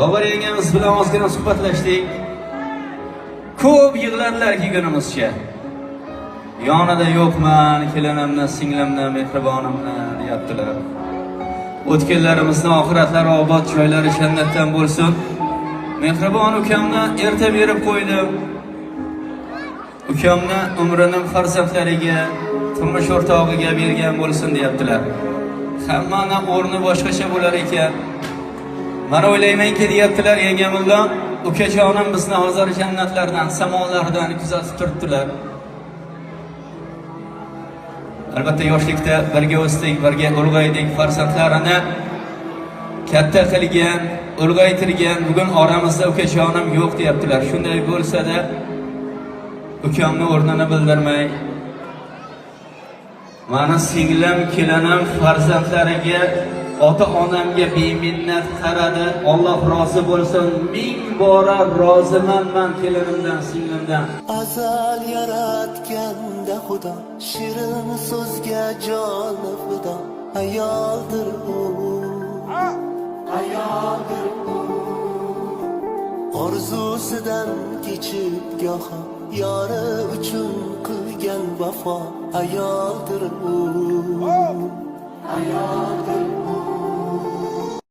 Bobur yengamiz bilan ozgina suhbatlashdik. Ko'p yig'ladilar kelgunimizcha. Yonida yo'qman, kelinimni, singlimni, mehribonimni deyaptilar. O'tganlarimizni oxiratlari obod, joylari jannatdan bo'lsin. Mehribon ukamni erta berib qo'ydim. Ukamni umrini farzandlariga, turmush o'rtog'iga bergan bo'lsin deyaptilar. Hammani o'rni boshqacha bo'lar ekan. Mana o'ylaymanki deyaptilar yengamildan, ukajonim bizni hozir jannatlardan, samolardan kuzatib turibdilar. Albatta yoshlikda birga o'sdik, birga ulg'aydik, farzandlarini katta qilgan, ulg'aytirgan, bugun oramizda ukajonim yo'q deyaptilar. Shunday bo'lsa-da ukamni o'rnini bildirmay, mani singlim, kelinim farzandlariga, ota onamga beminnat qaradi. Alloh rozi bo'lsin. Ming bora roziman man kelinimdan, singlimdan. Azal yaratganda Xudo shirin so'zga joni fido ayoldir u, ayoldir u. Orzusidan kechib goho yori uchun qilgan vafo ayoldir u, ayoldir u.